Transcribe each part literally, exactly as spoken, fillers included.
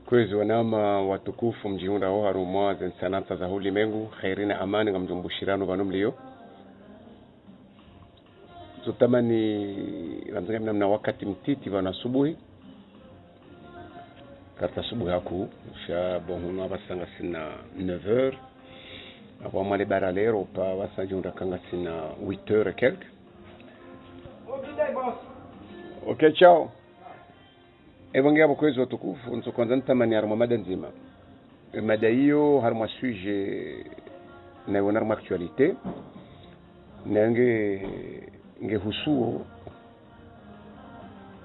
Kwezi wananya watukufu mdjihundrao harumwa ze ntsanantsa za ulimengu, kheri na amani ngamdjombushirano pvanu mlio. Tsutamani randzi ngamina mna wakati mtiti pvanu asubuhi. Kartsi asubuhi hakuu, sha bon hunu apvasa ngasina neuf heures. Apvo amwale bara leo, pvasa djihundra ka ngasina huit heures et quelques. Ok, ciao. Epvo nge apvo kwezi watukufu, ntsokandza nitamani harumwa mada ndzima. E mada iyo harumwa sujet nayiona harumwa actualité. Nayo nge, nge husuo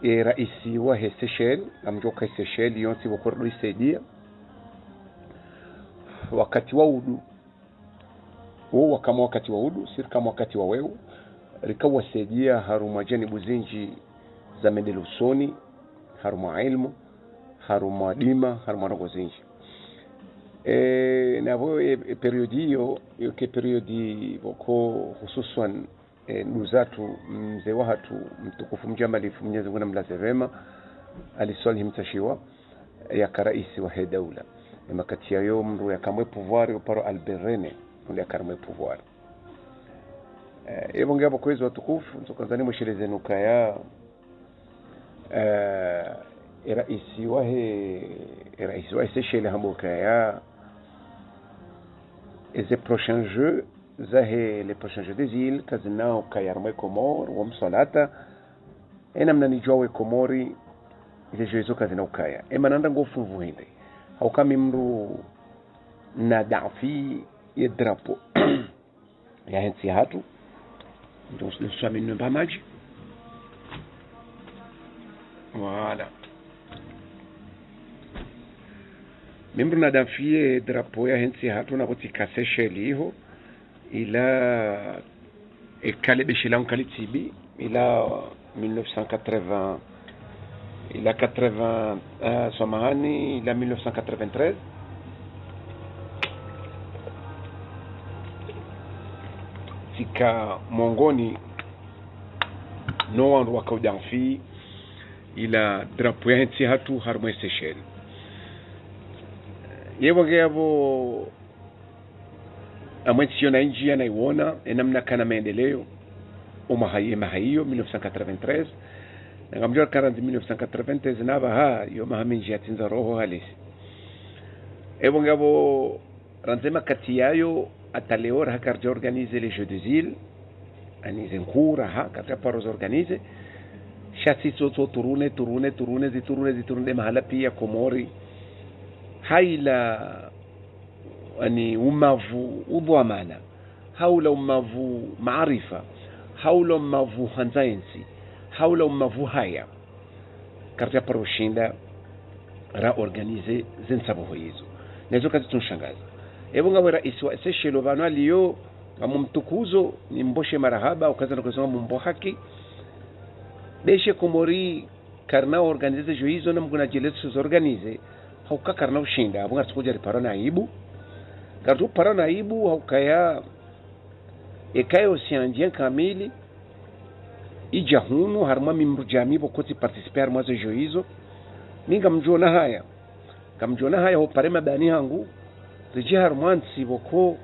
e raisi wahe Seychelles, ngamdjuo ka Seychelles yontsi pvoko rido isaidia. Wakati wa udu, wo wakamwa wakati wa udu, si rikamwa wakati wa weu, rika wasaidia harumwa janibu zindji za mendeleo usoni, harumwa ilmu, harumwa dima, harumwa ndrongoo zindji. E, na pvo e, e période iyo, iyo ke période pvoko hususwan, e, nduzatru, mze wahatru, mtukufu mdjamalifu, Mwenyezi Mungu namlaze pvema, Ali Swalihi Mtsashiwa, yaka raisi wahe daula. E makati yayo mndru yaka harumwa e pouvoir yo paro Albert Rene, mndru yaka harumwa e pouvoir. E, epvo nge apvo kwezi watukufu, ntsokandza nimweshelezeni ukaya, e, e raisi wahe, e raisi wahe Seychelles hamba ukaya, e ze prochains jeux zahe, les prochains jeux des îles, kazina ukaya harumwa e Comores, wo mswalata, e namna nidjuao e Komori, ze jeux izo kazina ukaya. E mana nda ngo fumvu hindri. Hauka mi mndru na dafi ye drapeau yahe ntsi yahatru. Ndo, ndo swami nwe mba madji. Voilà. Mi mndru na dafi ye drapeau yahe ntsi yahatru na kuti ka Seychelles iho. Ila, e kale beshi langu kali tsibi, ila mille neuf cent quatre-vingts, ila quatre-vingts, eh, samahani, ila mille neuf cent quatre-vingt-treize. Tsika mongoni no wandru waka udanfi ila drapeau yahe ntsi yahatru harumwa e Seychelles. Yepvo nge apvo amwe ntsi yo nayindjia nayiona, e namna kana maendeleo, o maha, e maha iyo, mille neuf cent quatre-vingt-treize, na ngamdjuo ka randzi mille neuf cent quatre-vingt-treize na apvaha, yo maha mindji yatsindza roho halisi. Epvo nge apvo randzi e makati yayo, hata leo raha karidja organiser les Jeux des Îles, ani ze nkuu raha, karidja paro zi organiser, sha si tso tso tourner, tourner, tourner, zi tourner, zi tourner, mahala pia Komori. Haila ani umavu udhwamana, haula umavu maarifa, haula umavu handza entsi, haula umavu haya. Karidja paro ushinda ra organiser ze ntsabuho izo. Na izo kazitsunishangaza. Epvo ngawe raisi wa Seychelles pvanu aliyo, ngamumtukuzo, nimboshe marahaba, ukaza na kuzonga mumbo haki. Beshe Komori, karina organiser ze jeux izo na Mngu nadjaanlie tsu zi organiser, hauka karina ushinda, apvo ngaritsukodja ripara na aibu. Ngaritsu para na aibu, haukaya, eka yo océan Indien kamili, idja hunu, harumwa mi mndru djami pvoko tsi participer harumwa ze jeux izo, mi ngamdjuo na haya. Ngamdjuo na haya ho pare mabani hangu, ridje harumwa ntsi pvoko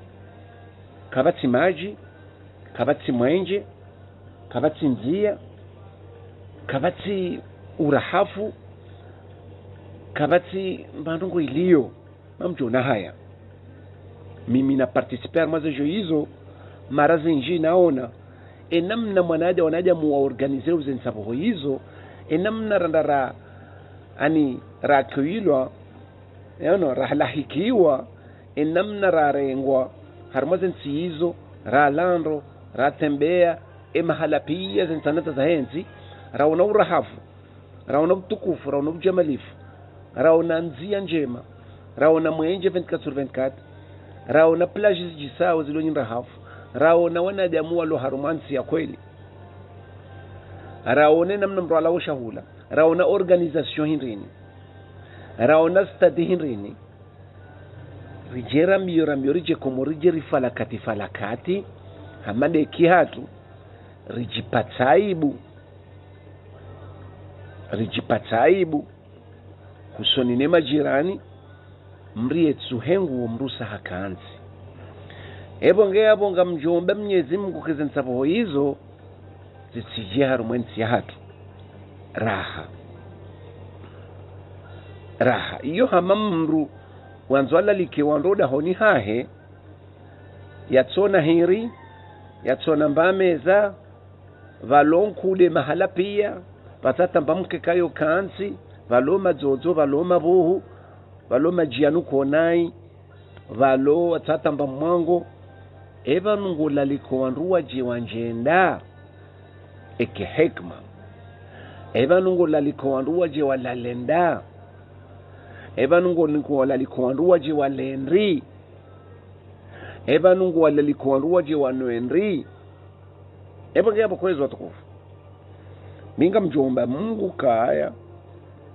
kapvatsi madji, kapvatsi mwenje, kapvatsi ndzia, kapvatsi urahafu, kapvatsi mbandrongo iliyo. Ngamdjuo na haya. Mimi na participer harumwa ze jeux izo, mara zindji naona e namna mwanadamu, wanadamu wa organiser ze ntsabuho izo, e namna randa ra, ani, ra accueillir, yaani, ralahikiwa, e namna rarengwa harumwa ze ntsi izo, rala ndro, ratembea, e mahala pia ze ntsanantsa zahe ntsi, raona urahafu, raona utukufu, raona ujamalifu, raona ndzia ndjema, raona mwenje vingt-quatre sur vingt-quatre, raona plage zidjisao zilo nyindrahafu, raona wanadamu walo harumwa ntsi ya kweli, raona e namna mndru alao shahula, raona organisation hindrini, raona stade hindrini. Ridje rambio, rambio, ridje Komori, ridje rifalakati, falakati, hama ndeki hatru, ridjipatsa aibu. Ridjipatsa aibu. hosoni ne majirani, mri yetsuhe nguo mrusa hakantsi. Epvo nge yapvo ngamdjomba Mnyezi Mungu ke ze ntsabuho izo zitsidje harumwa entsi yahatru. Raha. Raha. Iyo hama mdru wandzo alalike wandru dahoni hahe, yatsona hiri, yatsona mba meza, pvalo nkude mahala piya, pvatsatamba mkeka yo kantsi, pvalo madzodzo, pvalo mabuhu, pvalo madjiyanu konayi, pvalo watsatamba mwango. Epvanu ngolaliko wandru wadje wandjenda, eke hikma. Epvanu ngolaliko wandru wadje walalenda. Epvanu ngo-, ngolaliko wandru wadje walendi. Epvanu ngolaliko wandru wadje wanwendi. Epvo nge yapvo kwezi watukufu. Mi ngamdjomba Mungu kaya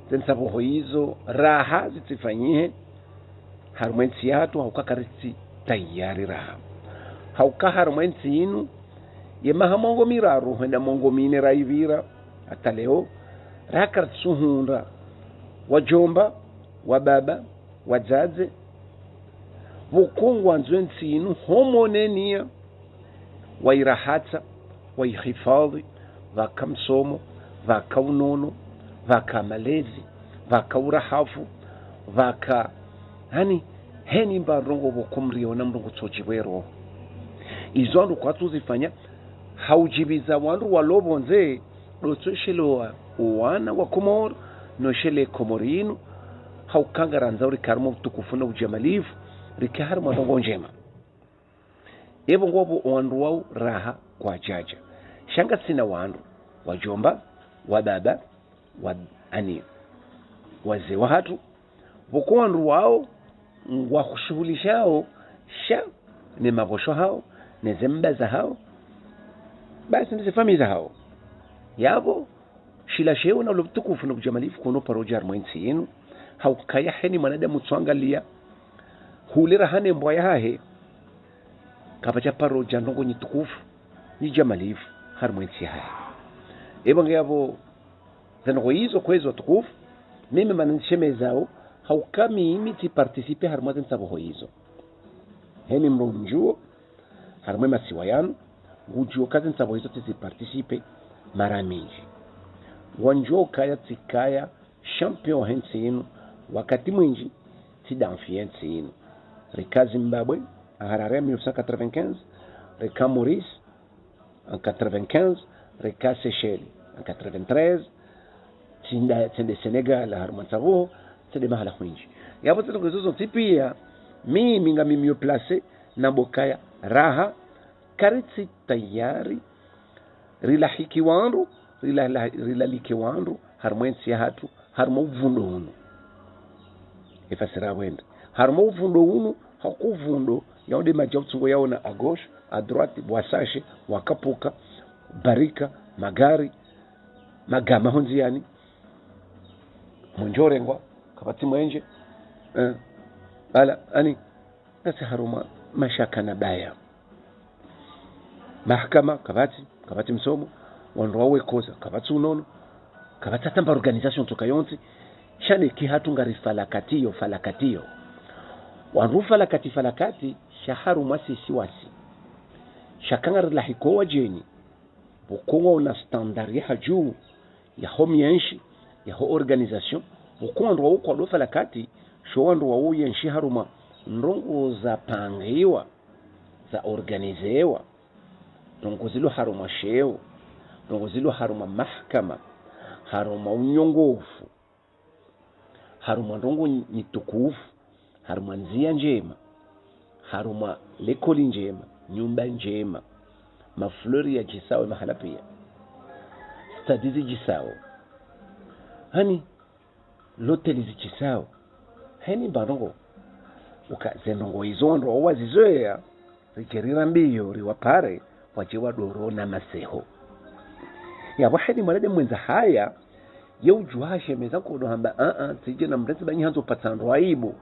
ze ntsabuho izo raha zitsifanyihe harumwa entsi yahatru, hauka karitsi tayari raha. Hauka harumwa entsi inu, ye maha mengo miraru hwenda mengo mine rayipvira, hata leo, raha karitsuhundra wadjomba, wababa, wadzadze, pvoko ngwandzo entsi inu ho mwa ne niya, wayirahatsa, wayihifadhwi, pvaka msomo, pvaka unono, pvaka malezi, pvaka urahafu, pvaka, yaani, heni mba ndrongo pvoko mriona mdru ngutsodjipvwe roho. Izo wandru kwatsuzifanya, haudjipviza wandru walo pvondze, ndo tsoshelewa wana wa Komori, no shele Komori inu, hauka ngarandzao rike harumwa utukufu na ujamalifu, rike harumwa ndrongo ndjema. Epvo ngwapvo wandru wao raha kwadjadja. Sha ngasina wandru, wadjomba, wababa, wa, yaani, wazee wahatru, pvoko wandru wao ngwahushuhulishao sha ne mapvosho yahao, ne ze mba zahao, basi ne ze famiyi zahao. Yapvo, shila sheo na ulo utukufu na ujamalifu kuno paro dja harumwa entsi yinu, haukaya heni mwanadamu tsuangaliya, hule raha ne mbwa yahahe, kapvadja paro dja ndrongo nyi tukufu, nyi jamalifu, harumwa entsi yahahe. Epvo nge yapvo, ze ndrongo izo kwezi watukufu, mimi mana nishemezao, hauka mimi tsiparticipe harumwa ze ntsabuho izo. Heni mdru ndjuo, harumwa masiwa yanu, ngudjuo ka ze ntsabuho izo tsiziparticipe mara mindji. Wandjuo kaya tsikaya champion he ntsi inu, wakati mwindji, tsidéfier entsi inu. Rika Zimbabwe, Harare mille neuf cent quatre-vingt-quinze, rika Maurice, en quatre-vingt-quinze, rika Seychelles, en quatre-vingt-treize, tsinda, tsende Sénégal, harumwa ntsabuho, tsende mahala hwindji. Yapvo tsi ndrongo izo zontsi piya, mimi ngami mieux placé, na pvo kaya raha, karitsi tayari, rilahiki wandru, rila-, la-, rilalike wandru, harumwa entsi yahatru, harumwa upvundo unu. Efasira wende. Harumwa upvundo unu, hauka upvundo, yao nde madji ya utsungo yaona à gauche, à droite, wasashe, wakapvuka, barika, magari, magama ho ndziyani, mwendje urengwa, kapvatsi mwendje, eh, pvala, yaani, ngasi harumwa mashaka na baya. Mahakama, kapvatsi, kapvatsi msomo, wandru wawe koza, kapvatsi unono, kapvatsi hata mba organisation tsoka yontsi, sha neka hatru ngari falakatiyo, falakatiyo. Wandru falakati, falakati, sha harumwa sisi wasi. Sha ka ngari lahiko wadjeni, pvoko ngwaona standard ya hadju, yaho mienshi, yaho organisation, pvoko wandru wao kwado falakati, sho wandru wao yenshi harumwa ndrongo zapangiwa, za organisewa, ndrongo zilo harumwa sheo, ndrongo zilo harumwa mahakama, harumwa unyongofu, harumwa ndrongo nyi tukufu, harumwa ndziya ndjema, harumwa lekoli ndjema, nyumba ndjema, mafleur yadjisao mahala piya, stade zidjisao, yaani, loteli zidjisao. Heni mba ndrongo. Uka ze ndrongo izo wandru wao wazizoweya, ridje rira mbiyo, riwapare, wadje wadoro na maseho. Yapvo heni mwanadamu mwendza haya, ye udjuwa hashemeza nkodo hamba, a, a, tsidje na mrezi banyi handzo patsa ndro aibu.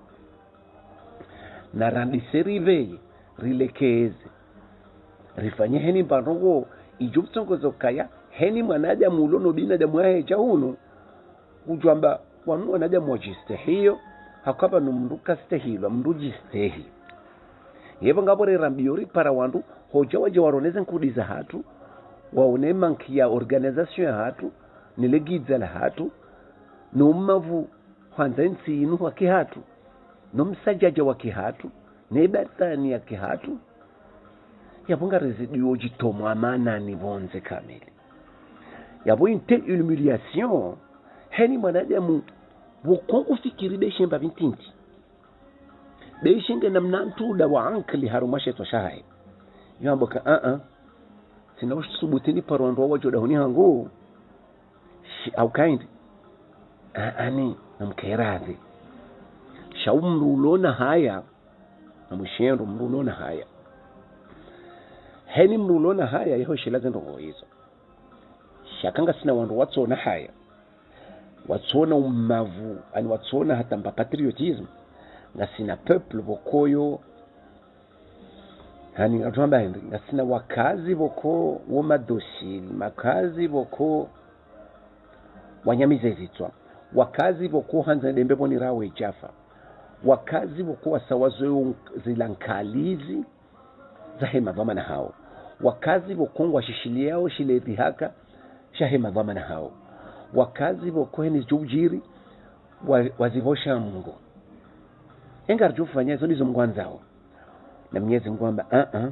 Na randise ripveye, rilekeze. Rifanye heni mba ndrongo, idjo mtsongozo kaya, heni mwanadamu ulo no binadamu yahe dja hunu, udjwamba, Wanu wanadamu wadjistehiyo, hauka pvanu mndru kastehilwa, mndru djistehi. Yepvo ngapvo rera mbiyo ripara wandru, hodja wadje waroneze nkudi zahatru, waone manki ya organisation yahatru, ne legidza lahatru, no mavu hwandza ntsi inu wa kihatru, no msadjadja wa kihatru, ne batani ya kihatru. Yapvo ngarizidiwo djitromwa manani pvondze kamili. Yapvo une telle humiliation, heni mwanadamu, pvoko ngufikiri be shemba pvi ntiti. Be shenge namna ntruda wa ankili harumwa she shitswa shahahe. Yo hamba ka, a-a. Tsina usubuti nipare wandru wawadjo dahoni hangu. Shi, hauka hindri. A-a ni, namkeradhi. Sha umndru ulo na haya, namushendro mndru ulo na haya. Heni mndru ulo na haya, yeho shila ze ndrongoo izo. Sha ka ngasina wandru watsona haya. Watsona umavu, ani watsona hata mba patriotisme. Ngasina peuple pvoko yo, ani ngatsuhamba hindri, ngasina wakazi pvoko wo madocile, wakazi pvoko wanyamiza ezitswa, wakazi pvoko handza ne dembe pvo ni rawe djafa, wakazi pvoko wasawazo yo zila nkalizi zahe madhwamana hawo. Wakazi pvoko ngwashishiliyao shile dhihaka shahe madhwamana hawo. Wakazi pvoko heni zidjo udjiri, wa, wazipvosha Mungu. Enga ridjo fanya izo ndizo Mungu andzao. Na Mnyezi Mungu hamba, a-a,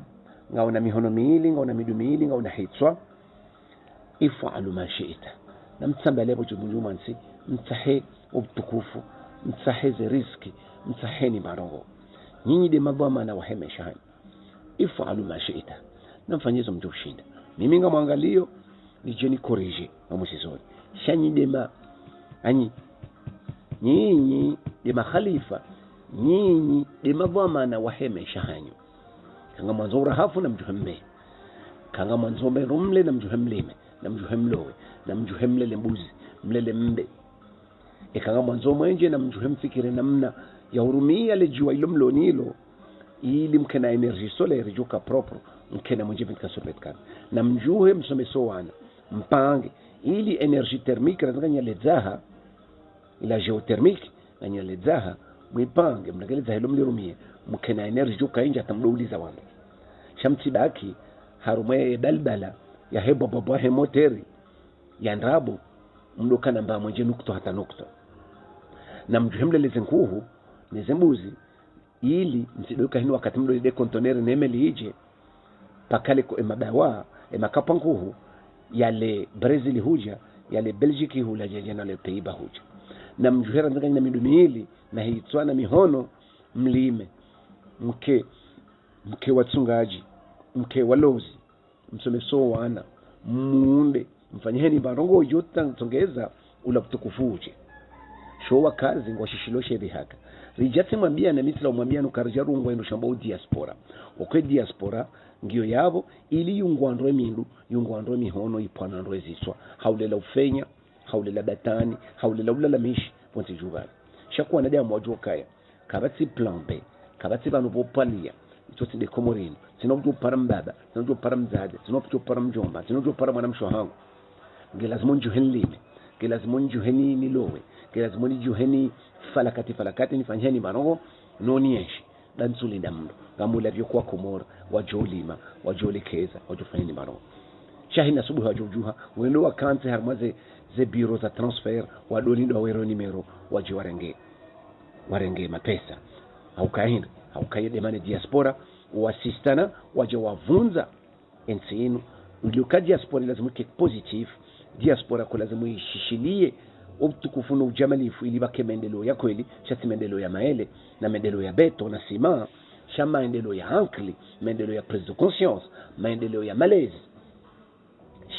ngauna mihono mili, ngauna midru mili, ngauna hitswa. If'alu ma shi'ta. Namtsambe lepvo dju mdjumwa ntsi, mtsahe utukufu, mtsahe ze riziki, mtsaheni marongo. Nyinyi de madhwamana wahe maesha hanyu. If'alu ma shi'ta. Namfanye izo mdjo ushinda. Mimi ngamwangaliyo, nidje nikorije, mamusizoni. Sha nyi de ma, anyi, nyinyi de makhalifa, nyinyi de madhwamana wahe maesha hanyu. Ka ngamwandzo urahafu namdjuhe mme. Ka ngamwandzo mbe rumle namdjuhe mlime, namdjuhe mlowe, namdjuhe mlele mbuzi, mlele mbe. Eka ngamwandzo mwenje namdjuhe mfikire namna ya hurumia le djuwa ilo mlo nalo, ili mkena énergie solaire idjoka propre, mkena mwenje vingt-quatre sur vingt-quatre. Namdjuhe msomeso wana, mpange, ili énergie thermique, randzi nganyale dzaha, ila géothermique, nganyale dzaha, mwipange, mlengele dzaha ilo mlirumie, mkena énergie idjoka indja hata mdjo uliza wandru. Sha mtsibaki, harumwa ye balbala, yahe bwabwabwa he moteri, ya ndrabo, mdjo kana mba mwenje nukta hata nukta. Namdjuhe mlele ze nkuhu, ne ze mbuzi, ili mtsidjoka hini wakati mdjo lide conteneur ne meli idje, paka le ko emabawa, emakapwa nkuhu, yale Brésil hudja, yale Belgique hula djadja na le Pays-Bas hudja. Namdjuhe randzi nganyina midru mili, na hitswa na mihono, mlime, mke, mke watsungadji, mke walozi, msomeso wana, munde, mfanyeheni marongo idjo ta-, tsongeza ula utukufu udje. Sho wakazi ngwashishilo she dhihaka. Ridja tsi mwambia na mitsila umwambia nuka ridja rungwa indru shambwa u diaspora. Okwe diaspora, ngiyo yapvo, ili yungwandrwe mindru, yungwandrwe mihono, ipvwanandrwe zitswa. Haulela ufenya, haulela batani, haulela ulalamishi, pvontsi djupvani. Sha kuwa wanadamu wadjuwa kaya. Kapvatsi plan B, kapvatsi pvanu pvo pvaliya, itso tsi nde Komori inu, tsina udjo para mbaba, tsina udjo para mdzadze, tsina udjo para mdjomba, tsina udjo para mwana mshe wahangu. Nge lazima ndjuhe nilime, nge lazima ndjuhe ni, nilowe, nge lazima ndjuhe nifalakati, falakati, nifanyeheni marongo, no nienshi, da ntsulinda mndru, ngamulapvio kuwa Komori, wadjo lima, wadjo lekeza, wadjo fanyeni marongo. Sha hina subuhi wadjo udjuha, wendo wakantsi harumwa ze, ze bureau za transfert, wadoni ndo wero numéro, wadje warenge. Warenge mapesa. Hauka hindri, hauka ye de mana diaspora, wasistana, wadja wavundza entsi inu. Ili uka diaspora lazima ike positif, diaspora ko lazima ishishiliye utukufu no ujamalifu, ili pvake maendeleo ya kweli, sha tsi maendeleo ya maele, na maendeleo ya beto, na sima, sha maendeleo ya ankili, maendeleo ya prise de conscience, maendeleo ya malezi.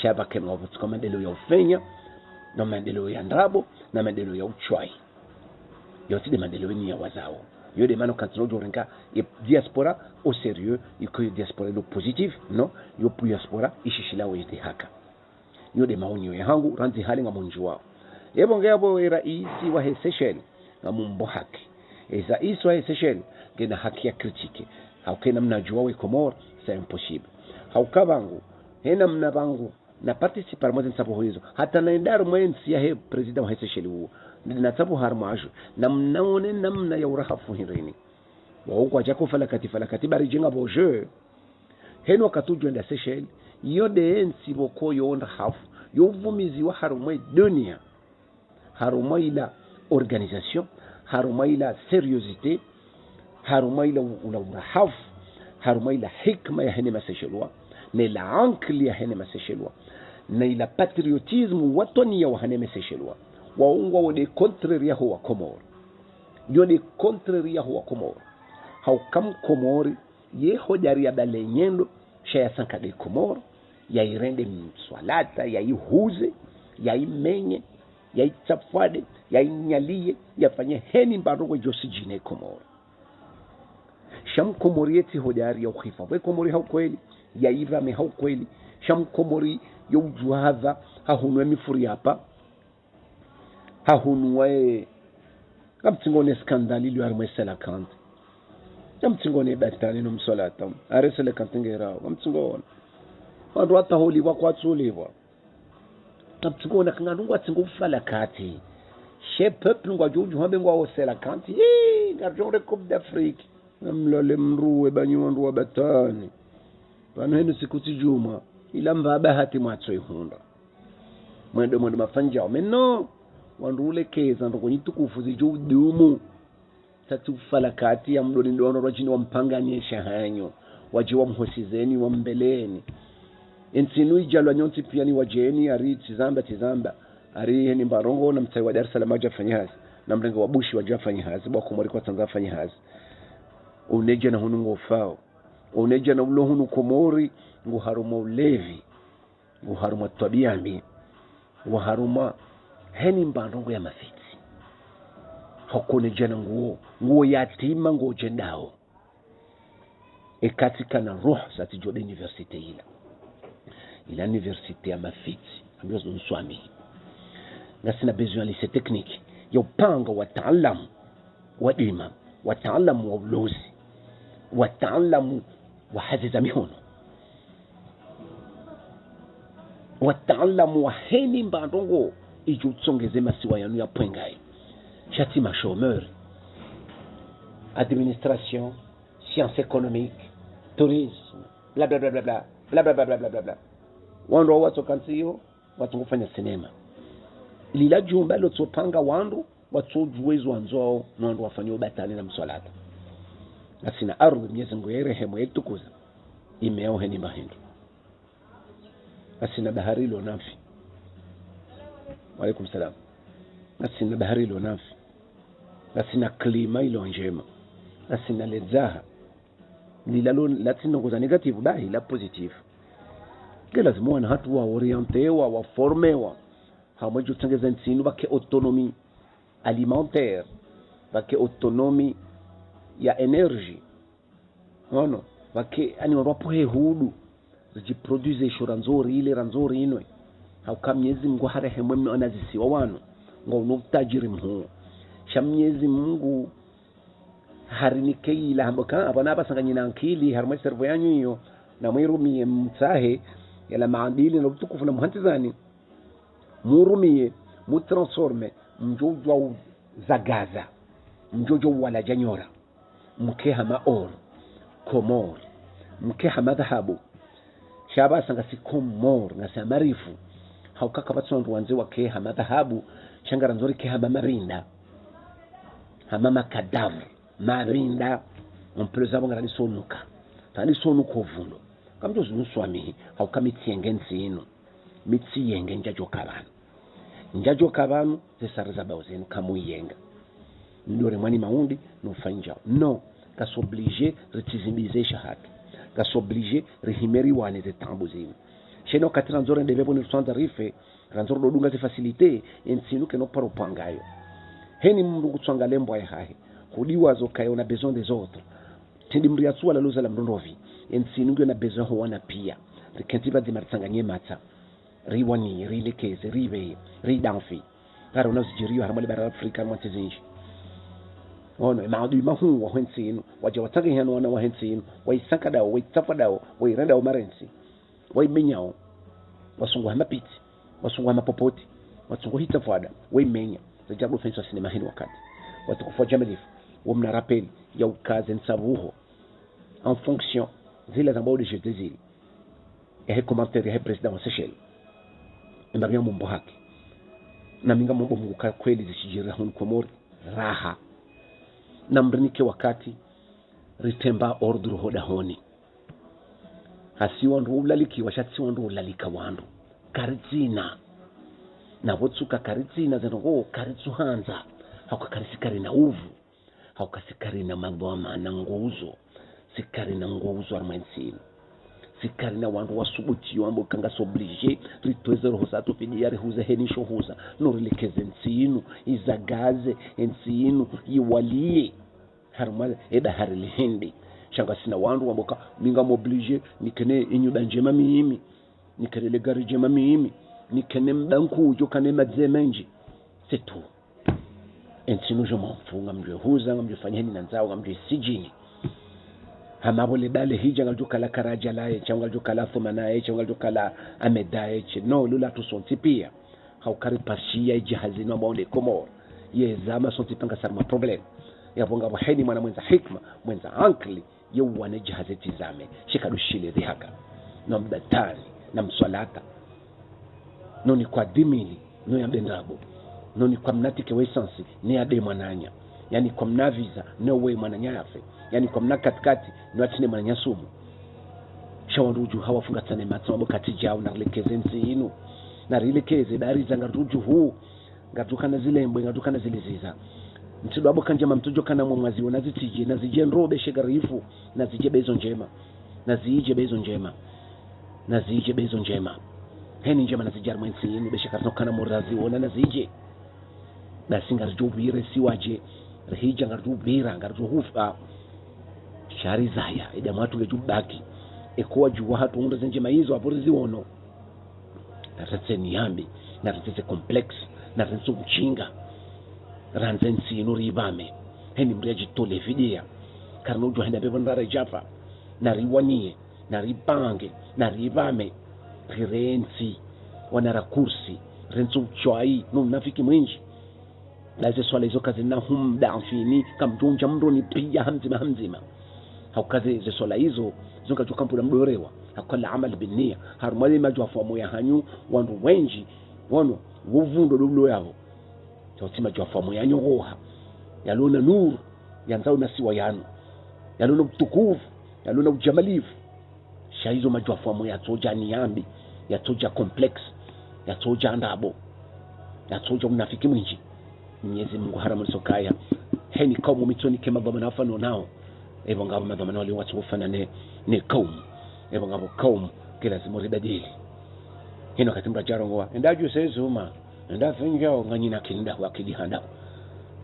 Sha pvake ngapvo tsuka maendeleo ya ufenya, na maendeleo ya ndrabo, na maendeleo ya utswayi. Yo tsi de maendeleo ni ya wazao. Yo de mana kantsi no djo renga ye diaspora au sérieux, iko yo diaspora ilo positif, non, yo diaspora ishishilao ye dhihaka. Yo de maonio yahangu, randzi hali ngamundjuwao. Epvo nge yapvo e raisi wahe Seychelles, ngamumbo haki. E raisi wahe Seychelles, ngena haki ya critiquer. Hauka namna djuwa we Komori, c'est impossible. Hauka pvangu, he namna pvangu, Na participer mwa ze ntsabuho izo. Hata na enda harumwa ye ntsi yahe président wahe Seychelles uwo. Ndi na tsabuha harumwa ajo. Na mnaone namna ya urahafu hindrini. Wawo kwadja ko falakati, falakati bari djenga bo jeu. Heno wakati udjo enda Seychelles, iyo nde ye ntsi pvoko yo ndrahafu, yo uvumiziwa harumwa ye dunia. Harumwa ila organisation, harumwa ila sériosité, harumwa ila u-, ula urahafu, harumwa ila hikma yahene ma Seychellois, ne la ankili yahene ma Seychellois, na ila patriotisme watwaniya wahene ma Seychellois. Wawo ngwawo nde contraire yaho wa Komori. Yo nde contraire yaho wa Komori. Hauka Mkomori, ye hodjari ya bale nyendo, sha ya sanka nde Komori, ya irende mswalata, ya ihuze, ya imenye, ya itsafwade, ya inyaliye, ya fanye heni mbandrongo djosi djine Komori. Sha Mkomori ye tsi hodjari ya uhifadhwi Komori ha ukweli, ya irame ha ukweli. Sha Mkomori yo udjuhadha, ha hunu ye mifuri yapa, ha hunu wa ye, kamtsingo ne scandale ilio harumwa ye Cœlacanthes. Kamtsingoone batani no mswalata. Are Cœlacanthes ngerao. Kamtsingoona. Wandru wata holipvwa kwatsu lipvwa. Kamtsingoona kanga ndrongoo watsingo ufalakati. She peuple ngwadjo udjo hambe ngwawo Cœlacanthes. Yee, ngarudjo hwenda Coupe d'Afrique. Namlale mruwe banyi wandru wa batani. Pvanu henu siku tsi djumwa. Ila mva bahati mwatso ihundra. Mwendo, mwendo mafanyao. Meno, wandru ulekeza ndrongoo nyi tukufu zidjo udumu. Tsatsi ufalakati ya mdoni ndono rwadjini wa mpangani ye shahanyo. Wadje wa mhosizeni, wa mbeleni. Ye ntsi inu idjalwa nyontsi piya ni wadjeni, ari tsi zamba, tsi zamba. Ari heni mbandrongo na mtsayi wa Dar es Salaam adja fanya hazi. Na mrenge wa Bushi wadja fanya hazi. Bo wa Komori kwatsandza fanya hazi. Unedja na hunu ngofao. Unedja na ulo hunu Komori, ngu harumwa ulevi. Ngu harumwa twabiya mbi. Ngu harumwa heni mbandrongo ya mafitsi. Hauka unedja na nguwo, nguwo yatima ngodjendao. Eka tsi kana roho zatsi djo nde université ila. Ila université ya mafitsi. Ambiwa zo nswami. Ngasina besoin ya lycée technique. Ya upanga wataalamu wa dima, wataalamu wa ulozi, wataalamu wa hazi za mihono, wataalamu wa heni mbandrongo idjo utsongeze masiwa yanu ya pvwengayi. Sha tsi ma chômeurs. Administration, sciences économiques, tourisme, bla bla bla bla bla. Wandru wawo watsoka ntsi iyo, watsungo fanya sinema. Lila djumba lotso panga wandru, watso djuwa izo wandzao, no wandru wafanyao batani na mswalata. Ngasina ardhwi Mnyezi Mngu ya irehemu ya itukuza, imeao heni mbahindru. Ngasina bahari ilo nafi. Wa alaikum salam. Ngasina bahari ilo nafi. Ngasina klima ilo ndjema. Ngasina ledzaha. Lila lo, la tsi ndrongoo za négatif, bahi la positif. Nge lazimu wana hatru wa orientewa, wa formewa. Hamwe djo utsengeza ntsi inu pvake autonomie alimentaire, pvake autonomie ya énergie. Ono, pvake, ani wandru wapvohe hudu, ridjiproduise isho randzo rile, randzo rinwe. Hauka Mnyezi Mngu harehemu mno wana zisiwa wanu, ngwauno utadjiri mhuu. Sha Mnyezi Mngu harinike ila hamba ka, apvanu apvasa nganyina ankili, harumwa ye cerveau yanyu iyo, na mwirumiye mtsahe, yala maadili na utukufu na muhantizani, murumiye, mutransforme, mdjo udjuwa uzagaza, mdjo udjuwa uwaladja nyora, mke hama or, Komori, mke hama dhahabu, sha apvasa ngasi Komori, ngasi hama rifu, hauka kapvatsi wandru wandze wake hama dhahabu, sha ngarandzo rike hama marinda, hama makadavu, marinda, ompelo zapvo ngaranisonuka, tanisonuka ovundo. Kamdjo zinu swamihi, hauka mi tsiyenge ntsi inu, mi tsiyenge ndjadjoka pvanu. Ndjadjoka pvanu, ze sare za bao zenu kamuyenga. Ndore mwani maundi, no fanyao. No, kasuoblige ritizimbize shahatru. Kasuoblige rihime riwane ze taabu zinu. Sheno wakati randzo rende pvepvo ni rutsandza rife, randzo rudo dunga ze facilité, ye ntsi inu kayino paro pvangayo. Heni mndru kutswanga lembwa yahahe. Hudiwazo kayo na besoin des autres. Tindi mri yatsuwa la luza la mndru ndopvi. Ye ntsi inu ngiyo na besoin ho wana piya. Rikentsi pvadzima ritsanganye matsa. Riwani, rilekeze, ribe, ridanfi. Ngarona zidjiriyo harumwa le bara la Afrika, harumwa ntsi zindji. Ono, emaadui mahuu wahe ntsi inu, wadja watsanganye hanu wana wahe ntsi inu, waisanka dao, waitsafa dao, wairenda dao marentsi, waimenyao. Watsungwa ha mapiti, watsungwa ha mapopoti, watsungwa hita fwada, wemenya, zadja ndo fenso sinema heni wakati. Watukufu wa djamalifu, wo mna rappel ya ukaze ntsabuho, en fonction, zila zambwa ule jete zili. Yahe commentaire yahe président wa Seychelles. Emba mia mumbo haki. Na mi ngamombo Mungu ka kweli zishidjiri hunu Komori, raha. Na mrinike wakati, ritremba ordre ho dahoni. Hasi wandru ulalikiwa, sha tsi wandru ulalika wandru. Karitsina. Na pvo tsuka karitsina, zeno ngo karitsuhandza. Hauka karisi karina uvu. Hauka si karina madhwamana nguzo. Si karina nguzo harumwa entsi inu. Si karina wandru wasubutiyo wambo ka ngasi obligé, ritowe ze roho zatru fidiya rihuze heni sho huza. No rilekeze entsi inu, izagaze, entsi inu, yiwaliye. Harumwa eda hari lihindi. Sha ngasina wandru wambo ka, mi ngam obligé, nikene inyuda ndjema mimi. Nikene le gari djema mimi. Nikene mda nkuu djo kana madze mendji. C'est tout. Entsi inu djo mwamfunga, ngamdjo huza, ngamdjo fanya heni nandzao, ngamdjo isidjini. Hama pvo le bale hidja ngalidjo kala Karaja laye, sha ngalidjo kala Athumani yaye, sha ngalidjo kala Ahmed yaye, sha. No, lula tu sontsi piya. Hauka ripashiya idjahazi inu amba onde Komori. Ye zama sontsi piya ngasi harumwa problème. Yapvo ngapvo heni mwana mwendza hikima, mwendza ankili, ye uwane djahazi tizame. Sheka dushile dhihaka. No mdatani, na mswalata. No nikwa dimili, no ya bendrabo. No nikwa mnatike wa essence, ne ya de mwananya. Yani kwa mna visa, ne we mwananya yafe. Yani kwa mna katikati, no atsine mwananya sumu. Sha wandru udju hawafunga tsane matso, abo katsi djau, na rilekeze entsi inu. Na rilekeze, dari za ngarudju hu. Ngarudju kana zilembwe, ngarudju kana ziliziza. Ntsi ndo abo kandjema mtsudjo kana mwa mwazi wo, na zitsidje, na zidje ndro be sheka rifu, na zidje be zo ndjema. Na zidje be zo ndjema. Na zidje be zo ndjema. Heni ndjema na zidje harumwa entsi inu, be sheka rino kana mwa razi wona na zidje. Basi ngaridjo upvire si wadje, rihidja ngaridjo upvira, ngaridjo hufa. Sha rizaya, eda mwatru ngedjo baki. Eko wadjuwa hatru hundra ze ndjema izo, apvo riziwono. Na retse niyambi, na retse ze complexe, na rentso mshinga. Randze entsi inu ripvame. Heni mdru yadjitole fidiya. Karina udjo henda pepvo ndrare djafa. Na riwaniye, na ripange, na ripvame. Rire entsi, wana rakursi, rentso utswayi, no unafiki mwindji. Ba ze swala izo kazina humda mfini, kamdjo undja mdroni piya hamdzima hamdzima. Hauka ze, ze swala izo, zo ngadjo kampula mdru yorewa. Hauka al-amal bin-niyya. Harumwa le madjwafu ya moyo hanyu, wandru wendji, wano, wo uvundo ndo ulo yapvo. Sha utsi madjwafu ya moyo yanyogoha. Yalo na nuru, yandzao na siwa yanu. Yalo na utukufu, yalo na udjamalifu. Sha izo madjwafu ya moyo yatsodja niyambi, yatsodja complexe, yatsodja ndrabo, yatsodja unafiki mwindji. Mnyezi Mungu haramu niso kaya. Heni kaumu mitsoni ke madhwamana wafano nao. Epvo ngapvo madhwamana wale watsu ufana ne, ne kaumu. Epvo ngapvo kaumu ke lazimu ribadili. Hino kati mdru adjarongowa. Enda dju se zuma. Enda finjao nganyina akili ndahu, akili handahu.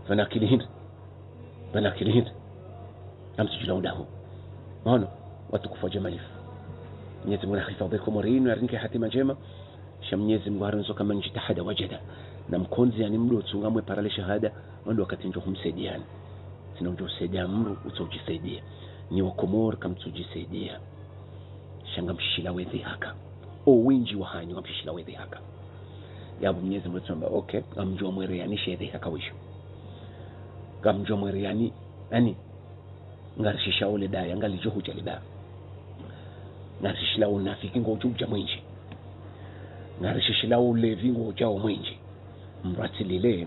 Fana akili hindri. Fana akili hindri. Amtsudjula undahu. Maono, watukufu wa djamalifu. Mnyezi Mungu nahifadhwi Komori inu, yarinike hatima ndjema. Sha Mnyezi Mungu harunzo kama njitahada wajada. Na mkondzi yani mdru utsunga mwe parale shahada, wandru wakati ndjo humsaidiyani. Tsina udjo usaidiya mdru, utso udjisaidiya. Nyi wa Komori kamtsu udjisaidiya. Sha ngamshishila wedhi haka. O windji wa hanyu ngamshishila wedhi haka. Yapvo Mnyezi Mungu tsamba, okay, ngamdjo mwereyani she dhi haka wisho. Ngamdjo mwereyani, yani, ngarishishila ule daya, ngalidjo hudja le daya. Ngarishishila unafiki ngodjo udja mwindji. Ngarishishila ulevi ngodjao mwindji. Mratsi lile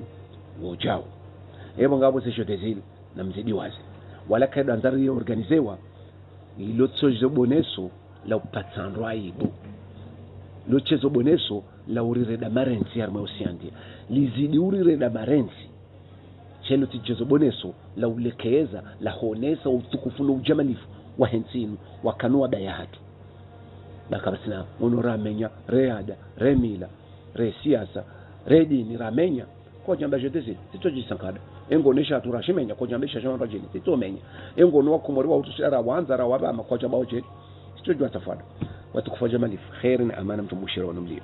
ngodjao. Epvo ngapvo ze jeux des îles, na mzidi wazi. Wala kaida andzari ye organizewa, ilo tso djezo boneso la upatsa ndro aibu. Lo tsezo boneso la urireda marentsi harumwa Océan Indien. Lizidi urireda marentsi. Shelo tsi djezo boneso la ulekeza, la honesa utukufu no udjamalifu wa hentsi inu, wakano wa daya hatru. Baka basina, ono ramenya, re ada, re mila, re siasa, re dini, ramenya. Kwadjamba jeux des îles, tsitso djisankada. Engono esha hatru rashimenya, kwadjamba esha shama rajini, tsitso menya. Engono wa Komori wa utsu shara wandza, ra wabama, kwadjamba ojeli. Tsitso djwa tafada. Watukufu wa djamalifu, kheri na amana mtso mbushira wanu mlio.